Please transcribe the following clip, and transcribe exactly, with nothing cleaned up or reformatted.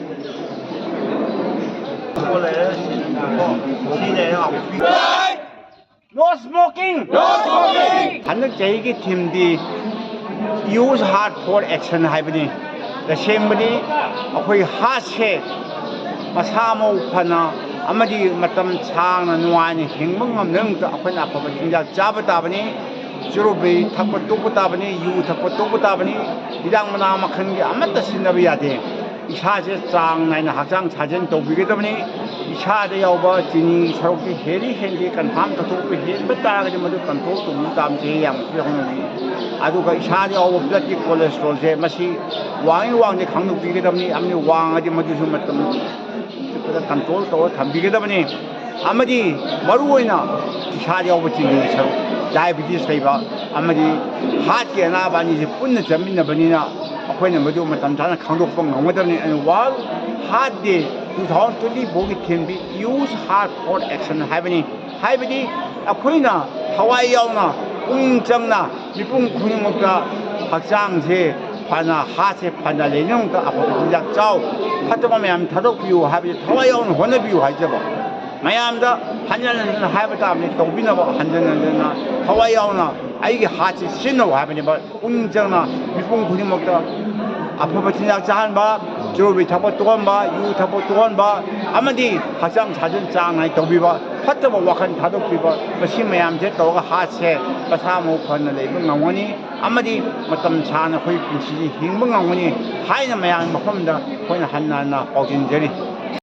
No smoking! No smoking! ꯍꯟꯗꯛ ꯆꯍꯤꯒꯤ ꯊꯤꯝꯗꯤ Use Heart for Action ꯍꯥꯏꯕꯅꯤ꯫ ꯇꯁꯦꯡꯕꯗꯤ ꯑꯩꯈꯣꯏ ꯍꯥꯔꯠꯁꯦ ꯃꯁꯥ ꯃꯎ ꯐꯅ ꯑꯃꯗꯤ ꯃꯇꯝ ꯁꯥꯡꯅ ꯅꯨꯡꯉꯥꯏꯅ ꯍꯤꯡꯕ ꯉꯝꯅꯕꯒꯤꯗꯃꯛꯇ ꯑꯩꯈꯣꯏꯅ ꯑꯐꯕ ꯆꯤꯟꯖꯥꯛ ꯆꯥꯕ ꯇꯥꯕꯅꯤ꯫ ꯆꯨꯔꯨꯞ ꯕꯤꯔꯤ ꯊꯛꯄ ꯇꯣꯛꯄ ꯇꯥꯕꯅꯤ, ꯌꯨ ꯊꯛꯄ ꯇꯣꯛꯄ ꯇꯥꯕꯅꯤ, ꯍꯤꯗꯥꯛ ꯃꯅꯥ ꯃꯈꯜꯒꯤ ꯑꯃꯠꯇ ꯁꯤꯖꯤꯟꯅꯕ ꯌꯥꯗꯦ꯫ ꯏꯁꯥꯁꯦ ꯆꯥꯡ ꯅꯥꯏꯅ ꯍꯛꯆꯥꯡ ꯁꯥꯖꯦꯜ ꯇꯧꯕꯤꯒꯗꯕꯅꯤ꯫ ꯏꯁꯥꯗ ꯌꯥꯎꯕ ꯆꯤꯅꯤ ꯁꯔꯨꯛꯁꯤ ꯍꯦꯜꯂꯤ ꯍꯦꯟꯗꯦ ꯀꯟꯐꯥꯝ ꯇꯧꯊꯣꯛꯄ ꯍꯦꯟꯕ ꯇꯥꯔꯒꯗꯤ ꯃꯗꯨ ꯀꯟꯇ꯭ꯔꯣꯜ ꯇꯧꯅꯕ ꯇꯥꯕꯁꯦ ꯌꯥꯝ ꯍꯧꯅꯕꯤ꯫ ꯑꯗꯨꯒ ꯏꯁꯥꯗ ꯌꯥꯎꯕ ꯕ꯭ꯂꯠꯀꯤ ꯀꯣꯂꯦꯁꯇ꯭ꯔꯣꯜꯁꯦ ꯃꯁꯤ ꯋꯥꯡꯉꯤ ꯋꯥꯡꯗꯦ ꯈꯪꯗꯣꯛꯄꯤꯒꯗꯕꯅꯤ꯫ ꯑꯃꯗꯤ ꯋꯥꯡꯉꯗꯤ ꯃꯗꯨꯁꯨ ꯃꯇꯝ ꯆꯨꯞꯄꯗ ꯀꯟꯇ꯭ꯔꯣꯜ ꯇꯧꯔ ꯊꯝꯕꯤꯒꯗꯕꯅꯤ꯫ ꯑꯃꯗꯤ ꯃꯔꯨꯑꯣꯏꯅ ꯏꯁꯥꯗ ꯌꯥꯎꯕ ꯆꯤꯅꯤꯒꯤ ꯁꯔꯨꯛ, ꯗꯥꯏꯕꯤꯇꯤꯁ ꯂꯩꯕ ꯑꯃꯗꯤ ꯍꯥꯔꯠꯀꯤ ꯑꯅꯥꯕ ꯑꯅꯤꯁꯦ ꯄꯨꯟꯅ ꯆꯠꯃꯤꯟꯅꯕꯅꯤꯅ ꯑꯩꯈꯣꯏꯅ ꯃꯗꯨ ꯃꯇꯝ ꯆꯥꯅ ꯈꯪꯗꯣꯛꯄ ꯉꯝꯒꯗꯕꯅꯤ꯫ ꯑꯗꯨꯅ World Heart Day two thousand twenty fourꯒꯤ ꯊꯤꯝꯗꯤ Use Heart for Action ꯍꯥꯏꯕꯅꯤ꯫ ꯍꯥꯏꯕꯗꯤ ꯑꯩꯈꯣꯏꯅ ꯊꯋꯥꯏ ꯌꯥꯎꯅ, ꯄꯨꯛꯅꯤꯡ ꯆꯪꯅ, ꯃꯤꯄꯨꯝ ꯈꯨꯗꯤꯡꯃꯛꯇ ꯍꯛꯆꯥꯡꯁꯦ ꯐꯅ, ꯍꯥꯔꯠꯁꯦ ꯐꯅ ꯂꯩꯅꯕꯒꯤꯗꯃꯛꯇ ꯑꯐꯕ ꯆꯤꯟꯖꯥꯛ ꯆꯥꯎ, ꯐꯠꯇꯕ ꯃꯌꯥꯝ ꯊꯥꯗꯣꯛꯄꯤꯌꯨ ꯍꯥꯏꯕꯁꯦ ꯊꯋꯥꯏ ꯌꯥꯎꯅ ꯍꯣꯠꯅꯕꯤꯌꯨ ꯍꯥꯏꯖꯕ꯫ ꯃꯌꯥꯝꯗ ꯍꯟꯖꯟ ꯍꯟꯖꯟ ꯍꯥꯏꯕ ꯇꯥꯕꯅꯤ, ꯇꯧꯕꯤꯅꯕ ꯍꯟꯖꯟ ꯍꯟꯖꯟꯅ ꯊꯋꯥꯏ ꯌꯥꯎꯅ ꯑꯩꯒꯤ ꯍꯥꯔꯠꯁꯦ ꯁꯤꯖꯤꯟꯅꯧ ꯍꯥꯏꯕꯅꯦꯕ꯫ ꯄꯨꯛꯅꯤꯡ ꯆꯪꯅ ꯃꯤꯄꯨꯝ ꯈꯨꯗꯤꯡꯃꯛꯇ ꯑꯐꯕ ꯆꯤꯟꯖꯥꯛ ꯆꯥꯍꯟꯕ, ꯆꯨꯔꯨꯞ ꯕꯤꯔꯤ ꯊꯛꯄ ꯇꯣꯛꯍꯟꯕ, ꯌꯨ ꯊꯛꯄ ꯇꯣꯛꯍꯟꯕ, ꯑꯃꯗꯤ ꯍꯛꯆꯥꯡ ꯁꯥꯖꯦꯜ ꯆꯥꯡ ꯅꯥꯏꯅ ꯇꯧꯕꯤꯕ, ꯐꯠꯇꯕ ꯋꯥꯈꯜ ꯊꯥꯗꯣꯛꯄꯤꯕ, ꯃꯁꯤ ꯃꯌꯥꯝꯁꯦ ꯇꯧꯔꯒ ꯍꯥꯔꯠꯁꯦ ꯃꯁꯥ ꯃꯎ ꯐꯅ ꯂꯩꯕ ꯉꯝꯒꯅꯤ꯫ ꯑꯃꯗꯤ ꯃꯇꯝ ꯁꯥꯡꯅ ꯑꯩꯈꯣꯏ ꯄꯨꯟꯁꯤꯁꯤ ꯍꯤꯡꯕ ꯉꯝꯒꯅꯤ ꯍꯥꯏꯅ ꯃꯌꯥꯝꯒꯤ ꯃꯐꯝꯗ ꯑꯩꯈꯣꯏꯅ ꯍꯟꯅ ꯍꯟꯅ ꯄꯥꯎꯖꯦꯟꯖꯔꯤ꯫